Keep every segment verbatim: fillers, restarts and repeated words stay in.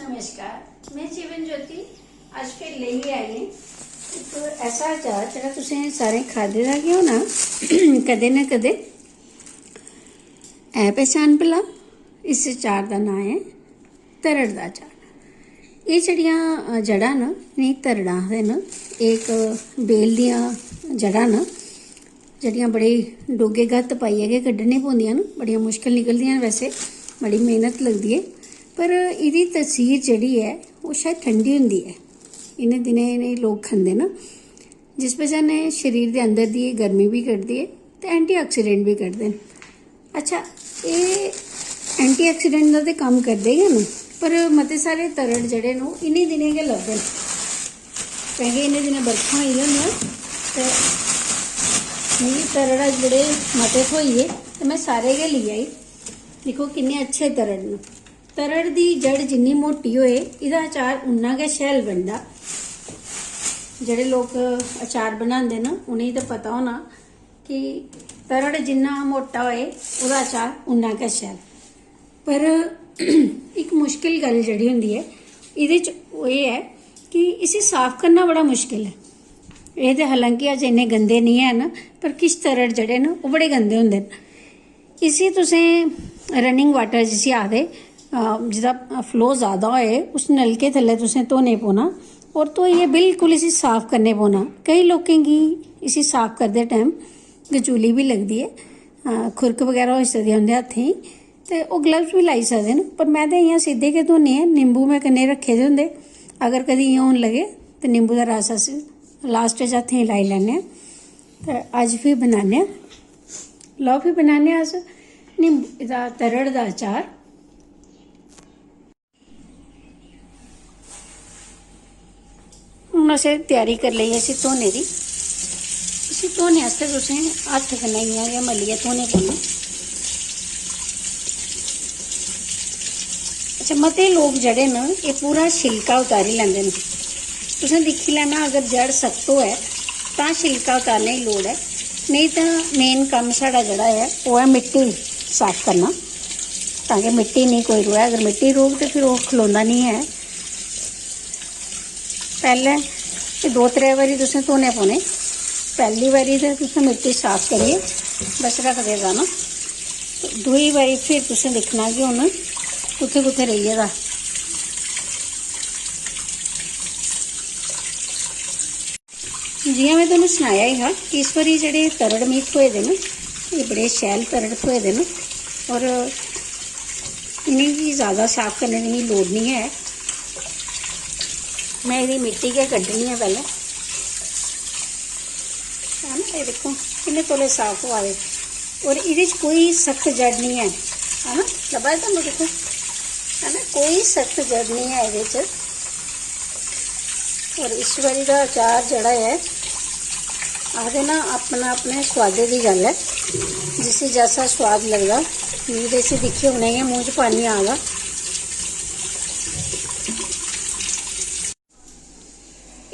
नमस्कार, में जीवन ज्योति। अज्ज फिर लेइयै आई आं इक ऐसा अचार जेह्ड़ा तुसें सारें खाद्धे दा गै होना कदें ना कदें। ऐ पहचान भला? इस अचार दा नांऽ ऐ तरड़ दा अचार। एह् जेह्ड़ियां, अ, जड़ां न, इ'नेंगी तरड़ां आखदे न। एह् इक बेल दियां जड़ां न, जेह्ड़ियां बड़े डूंह्गे गत्त पाइयै गै कड्ढने पौंदियां न। बड़ियां मुश्कल निकलदियां न, वैसे बड़ी मेह्नत लगदी ऐ, पर एह्दी तसीर जेह्ड़ी ऐ, ओह् शायद ठंडी होंदी ऐ। इ'नें दिनें इ'नेंगी लोक खंदे न, जिस बजह कन्नै शरीर दे अंदर दी एह् गर्मी बी कड्ढदी ऐ ते एंटीआक्सीडेंट बी कड्ढदे न। अच्छा, एह् एंटीआक्सीडेंट दा ते कम्म करदे गै न, पर मते सारे तरड़ जेह्ड़े न, ओह् इ'नें दिनें गै लभदे न, क्योंकि इ'नें दिनें बरखां होई दियां होंदियां, ते मिगी तरड़ अज्ज बड़े मते थ्होई गे, ते में सारे गै लेई आई। दिक्खो, किन्ने अच्छे तरड़ न। तरड़ दी जड़ जिन्नी मोटी होए, एह्दा अचार उन्ना गै शैल बनदा। जेह्ड़े लोक अचार बनांदे न, उ'नेंगी ते पता होना कि तरड़ जिन्ना मोटा होए, ओह्दा अचार उन्ना गै शैल। पर इक मुश्किल गल्ल जेह्ड़ी होंदी ऐ एह्दे च, ओह् एह् ऐ कि इसी साफ करना बड़ा मुश्किल ऐ। एह् ते हालांकि अज्ज इन्ने गंदे निं हैन, पर किश तरड़ जेह्ड़े न, ओह् बड़े गंदे होंदे न। इसी तुसें रनिंग वाटर जिसी आखदे, अ, जेह्दा फ्लो ज़्यादा होए, उस नलके थल्लै तुसें धोने पौना और धोइयै बिल्कुल इसी साफ करने पौना। केईं लोकें गी इसी साफ करदे टाइम गचूली बी लगदी ऐ, अ, खुरक बगैरा होई सकदी ऐ उं'दे हत्थें गी, ते ओह् ग्लव्स बी लाई सकदे न। पर में ते इ'यां सिद्धे गै धोनी आं, निंबू में कन्नै रक्खे दे होंदे, अगर कदें इ'यां होन लगे ते निंबू दा रस अस लास्ट च हत्थें गी लाई लैन्ने आं। ते अज्ज फ्ही बनान्ने आं, लैओ फ्ही बनान्ने आं अस निंबू, एह्दा तरड़ दा अचार। हून असें त्यारी करी लेई ऐ इसी धोने दी। इसी धोने आस्तै तुसें हत्थ कन्नै इ'यां गै मलियै धोने पौना। अच्छा, मते लोक जेह्ड़े न, एह् पूरा छिलका उतारी लैंदे न। तुसें दिक्खी लैना, अगर जड़ सख्त होऐ तां छिलका उतारने दी लोड़ ऐ, नेईं तां मेन कम्म साढ़ा जेह्ड़ा ऐ, ओह् ऐ मिट्टी साफ करना, तां कि मिट्टी नेईं कोई रवै। अगर मिट्टी रौह्ग ते फिर ओह् खलोंदा निं ऐ। पैह्लें ते दो त्रै बारी तुसें धोने पौने। पैह्ली बारी ते तुसें मिट्टी साफ करियै बस रखदे जाना। ते दूई बारी फिर तुसें दिक्खना कि हून कुत्थै कुत्थै रेही गेदा। जि'यां में तुहानू सनाया ही हा कि इस बारी जेह्ड़े तरड़ मिगी थ्होए दे न, एह् बड़े शैल तरड़ थ्होए दे न, और इ'नेंगी जैदा साफ करने दी मिगी लोड़ निं ऐ। में एह्दी मिट्टी गै कड्ढनी ऐ पैह्लें। है ना, एह् दिक्खो किन्ने तौले साफ होआ दे, और एह्दे च कोई सख्त जड़ निं ऐ, है ना, लब्भा दा तुहानू? दिक्खो, है ना, कोई सख्त जड़ निं ऐ एह्दे च। और इस बारी दा अचार जेह्ड़ा ऐ, आखदे ना, अपना अपने सोआदे दी गल्ल ऐ, जिसी जैसा सोआद लगदा। मिगी ते इसी दिक्खियै हुनै गै मूंह च पानी आ दा।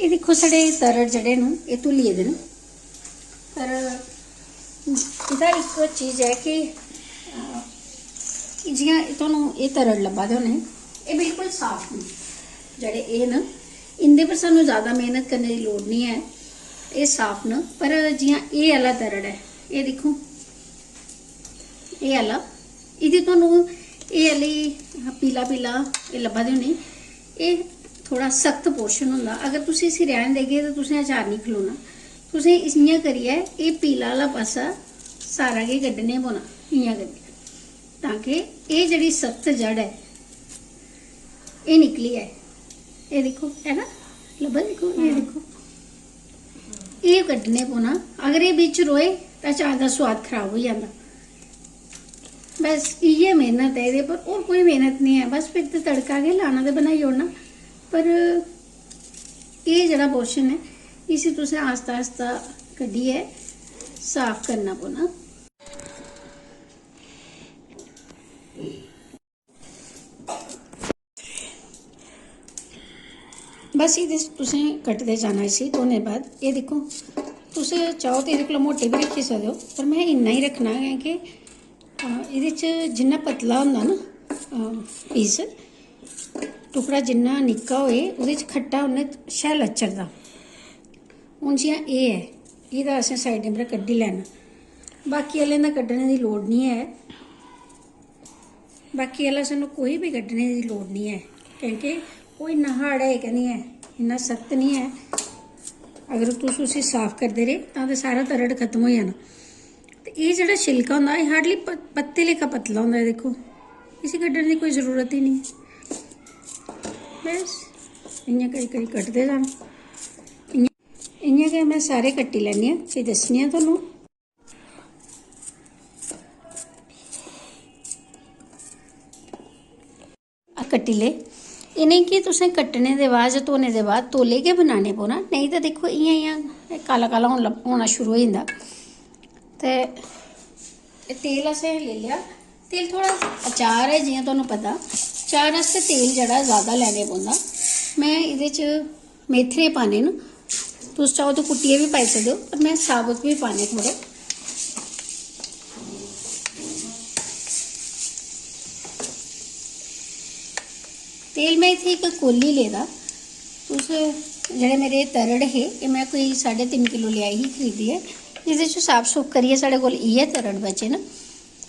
एह् दिक्खो, साढ़े तरड़ जेह्ड़े न, एह् धुली गेदे न, पर एह्दा इक चीज ऐ कि, अ, जि'यां तुहानू एह् तरड़ लब्भा दे होने, एह् बिल्कुल साफ न। जेह्ड़े एह् न, इं'दे पर सानू जैदा मेह्नत करने दी लोड़ निं ऐ, एह् साफ न। पर जि'यां एह् आह्ला तरड़ ऐ, एह् दिक्खो, एह् आह्ला, एह्दी तुहानू एह् आह्ली पीला पीला एह् लब्भा दी होनी, एह् थोह्ड़ा सख्त पोर्शन होंदा। अगर तुस इसी रैह्न देगे ते तुसें अचार निं खलोना। तुसें इस, इ'यां करियै एह् पीला आह्ला पासा सारा गै कड्ढने पौना, इ'यां करियै, तां कि एह् जेह्ड़ी सख्त जड़ ऐ, एह् निकली जाए। एह् दिक्खो, है ना, लब्भा दी? दिक्खो, एह् दिक्खो, एह् कड्ढने पौना। अगर एह् बिच रोए तां अचार दा सोआद खराब होई जंदा। बस इ'यै मेह्नत ऐ एह्दे पर, होर कोई मेह्नत निं ऐ। बस फिर ते तड़का गै लाना ते बनाई ओड़ना। पर एह् जेह्ड़ा पोर्शन ऐ, इसी तुसें आस्ता आस्ता कड्ढियै साफ करना पौना। बस एह्दे च तुसें कटदे जाना इसी धोने दे बाद। एह् दिक्खो, तुस चाहो ते एह्दे कोला मोटे बी रक्खी सकदे ओ, पर में इन्ना ही रक्खना ऐ कि, अ, एह्दे च जिन्ना पतला होंदा ना, अ, पीस, टुकड़ा जिन्ना निक्का होए, ओह्दे च खट्टा उन्ना शैल अच्चरदा। हून जि'यां एह् ऐ, एह्दा असें साइडें पर कड्ढी लैना। बाकी आह्लें दा कड्ढने दी लोड़ निं ऐ। बाकी आह्ला सानूं कोई बी कड्ढने दी लोड़ निं ऐ, क्योंकि ओह् इन्ना hard है गै निं ऐ, इन्ना सख्त निं ऐ। अगर तुस उसी साफ करदे रेह्, तां ते सारा तरड़ खत्म होई जाना। ते एह् जेह्ड़ा छिलका होंदा, एह् hardly प-, पत्ते लेखा पतला होंदा ऐ। दिक्खो, इसी कड्ढने दी कोई जरूरत ही निं। बस, इ'यां करी करी कट्टदे जाना। इ'यां, इ'यां गै में सारे कट्टी लैन्नी आं, फ्ही दस्सनी आं तुहानू। कट्टी ले। इ'नेंगी तुसें कट्टने दे बाद जां धोने दे बाद तौले गै बनाने पौना, नेईं तां दिक्खो, इ'यां इ'यां एह् काला काला होन लग-, होना शुरू होई जंदा। ते एह् तेल असें लेई लेआ। तेल थोह्ड़ा, अचार ऐ, जि'यां तुहानू पता, अचार आस्तै तेल जेह्ड़ा जैदा लैने पौंदा। में एह्दे च मेथरे पाने न, तुस चाहो ते कुट्टियै बी पाई सकदे ओ, पर में साबत बी पाने थोह्ड़े। तेल में इत्थै इक कोली लेदा। तुस, जेह्ड़े मेरे तरड़ हे, एह् में कोई साड्ढे तिन्न किलो लेआई ही खरीदियै, जेह्दे च साफ सूफ करियै साढ़े कोल इ'यै तरड़ बचे न।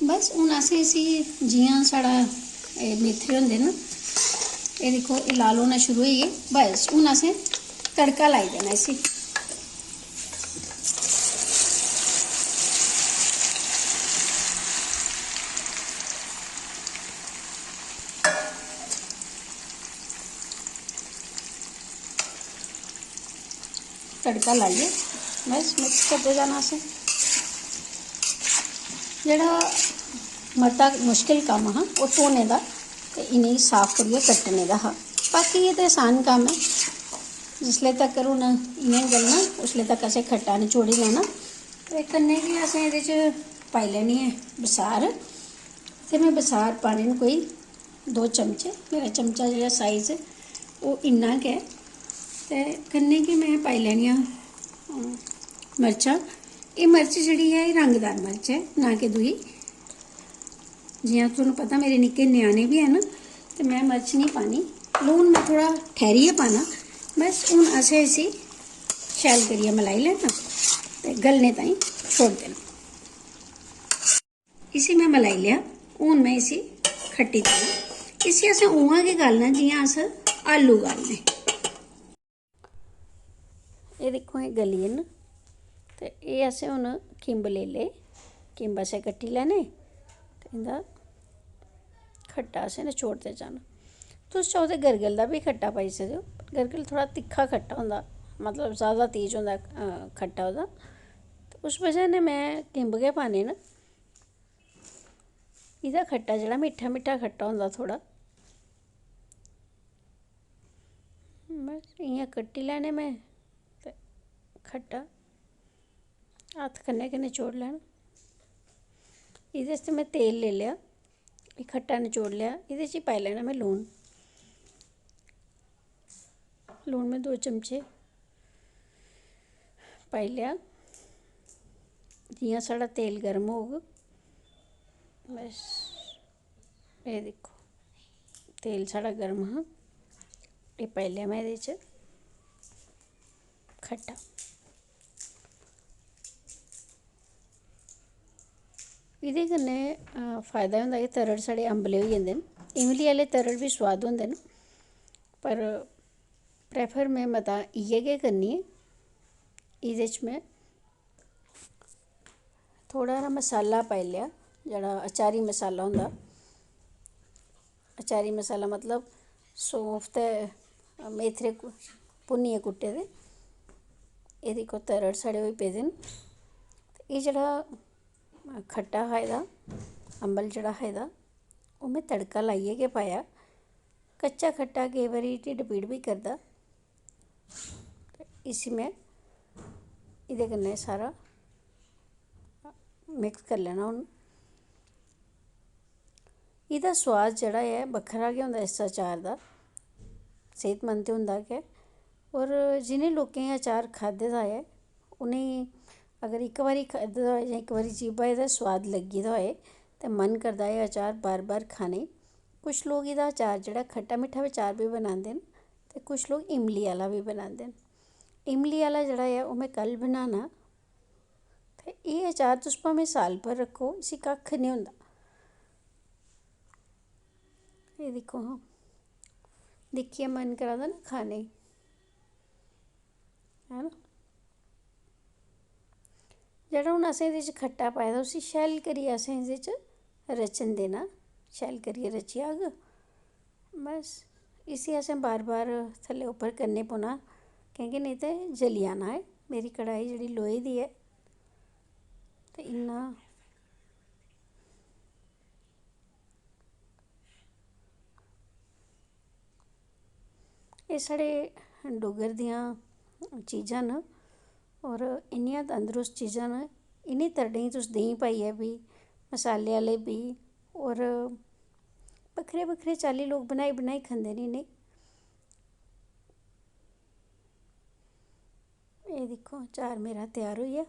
बस हून असें इसी, जि'यां साढ़ा एह् मेथरे होंदे न, एह् दिक्खो, एह् लाल होना शुरू होई गे। बस हून असें तड़का लाई देना इसी। तड़का लाइयै बस mix करदे जाना असें। जेह्ड़ा मता मुश्किल कम्म हा, ओह् धोने दा ते इ'नेंगी साफ करियै कट्टने दा हा। बाकी एह् ते असान कम्म ऐ। जिसले तक्कर हून इ'नें गलना, उसले तक असें खट्टा नचोड़ी लैना। ते कन्नै गै असें एह्दे च पाई लैनी ऐ बसार। ते में बसार पाने न कोई दो चमचे। मेरा चमचा जेह्ड़ा size ऐ, ओह् इन्ना गै ऐ। ते कन्नै गै में पाई लैनियां, अम, मर्चां। एह् मर्च जेह्ड़ी ऐ, एह् रंगदार मर्च ऐ, ना कि दूई। जि'यां तुहानू पता, मेरे निक्के ञ्याणे बी हैन, ते में मर्च निं पानी। लून में थोह्ड़ा ठैह्रियै पाना। बस हून असें इसी शैल करियै मलाई लैना ते गलने ताईं छोड़ी देना। इसी में मलाई लेआ। हून में इसी खट्टी देना। इसी असें उ'आं गै गालना जि'यां अस आलू गालने। एह् दिक्खो, एह् गली गे न। ते एह् असें हून किम्ब लेई ले। किम्ब असें कट्टी लैने ते इं'दा खट्टा असें नचोड़दे जाना। तुस चाहो ते गरगल दा बी खट्टा पाई सकदे ओ, पर गरगल थोह्ड़ा तिक्खा खट्टा होंदा, मतलब, जैदा तेज होंदा, अ, खट्टा ओह्दा। ते उस बजह कन्नै में किम्ब गै पाने न। एह्दा खट्टा जेह्ड़ा मिट्ठा मिट्ठा खट्टा होंदा थोह्ड़ा। बस इ'यां कट्टी लैने में ते खट्टा हत्थ कन्नै गै नचोड़ी लैना। एह्दे आस्तै में तेल लेई लेआ, एह् खट्टा नचोड़ी लेआ, एह्दे च पाई लैना में लून। लून में दो चमचे पाई लेआ। जि'यां साढ़ा तेल गर्म होग, बस, एह् दिक्खो, तेल साढ़ा गर्म हा। एह् पाई लेआ में एह्दे च खट्टा। एह्दे कन्नै, अ, फायदा होंदा कि तरड़ साढ़े अंबले होई जंदे न। इमली आह्ले तरड़ बी सोआद होंदे न, पर prefer में मता इ'यै गै करनी ऐ। एह्दे च में थोह्ड़ा हारा मसाला पाई लेआ, जेह्ड़ा अचारी मसाला होंदा। अचारी मसाला मतलब सौंफ ते मेथरे कु-, भुन्नियै कुट्टे दे। एह् दिक्खो, तरड़ साढ़े होई पेदे न। ते एह् जेह्ड़ा खट्टा हा एह्दा, अम्बल जेह्ड़ा हा एह्दा, ओह् में तड़का लाइयै गै पाया। कच्चा खट्टा केईं बारी ढिड्ड पीड़ बी करदा। ते इसी में एह्दे कन्नै सारा mix करी लैना हून। एह्दा सोआद जेह्ड़ा ऐ, बक्खरा गै होंदा इस अचार दा, सेह्तमंद ते होंदा गै। होर जि'नें लोकें एह् अचार खाद्धे दा ऐ, उ'नेंगी अगर इक बारी खाद्धे दा होऐ जां इक बारी जीभा दा सोआद लग्गी दा होऐ, ते मन करदा एह् अचार बार बार खाने गी। कुछ लोग एह्दा अचार जेह्ड़ा खट्टा मिट्ठा अचार बी बनांदे न ते कुछ लोग इमली आह्ला बी बनांदे न। इमली आह्ला जेह्ड़ा ऐ, ओह् में कल बनाना। ते एह् अचार तुस भामें साल भर रक्खो, इसी कक्ख निं होंदा। एह् दिक्खो हां, दिक्खियै मन करा दा ना खाने गी, है ना? जेह्ड़ा हून असें एह्दे च खट्टा पाए दा, उसी शैल करियै असें एह्दे च रचन देना। शैल करियै रची जाग। बस, इसी असें बार बार थल्ले उप्पर करने पौना, कैंह् कि नेईं ते जली जाना ऐ। मेरी कढ़ाई जेह्ड़ी लोहे दी ऐ, ते इन्ना एह् साढ़े डुग्गर दियां चीजां न, होर इन्नियां तंदरुस्त चीजां न। इ'नें तरड़ें गी तुस देहीं पाइयै बी, मसाले आह्ले बी, होर बक्खरे बक्खरे चाल्ली लोग बनाई बनाई खंदे न इ'नें। एह् दिक्खो, अचार मेरा त्यार होई गेआ।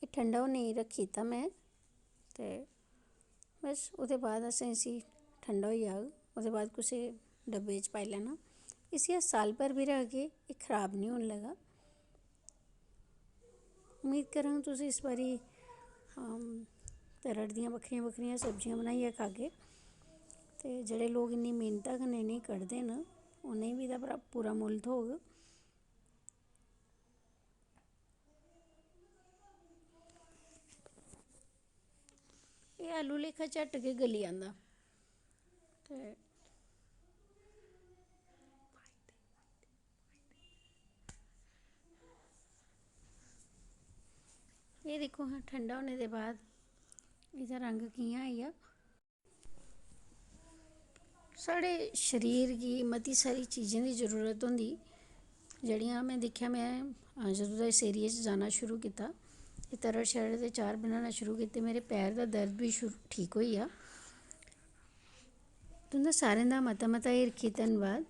एह् ठंडा होने गी रक्खी दित्ता में, ते बस ओह्दे बाद असें इसी, ठंडा होई जाग, ओह्दे बाद कुसै डब्बे च पाई लैना। इसी अस साल भर बी रखगे, एह् खराब निं होन लगा। उम्मीद करङ तुस इस बारी, अम, तरड़ दियां बक्खरियां बक्खरियां सब्जियां बनाइयै खागे, ते जेह्ड़े लोक इन्नी मेह्नता कन्नै इ'नेंगी कढदे न, उ'नेंगी बी एह्दा पूरा, पूरा मुल्ल थ्होग। एह् आलू लेखा झट्ट गै गली जंदा। ते एह् दिक्खो हां, ठंडा होने दे बाद एह्दा रंग कि'यां आई गेआ। साढ़े शरीर गी मती सारी चीज़ें दी जरूरत होंदी, जेह्ड़ियां में दिक्खेआ, में, अ, जदूं दा इस area च जाना शुरू कीता, एह् तरड़ शरड़ दे चार बनाना शुरू कीते, मेरे पैर दा दर्द बी शुरू, ठीक होई गेआ। तुं'दा सारें दा मता मता हिरखी धन्नबाद।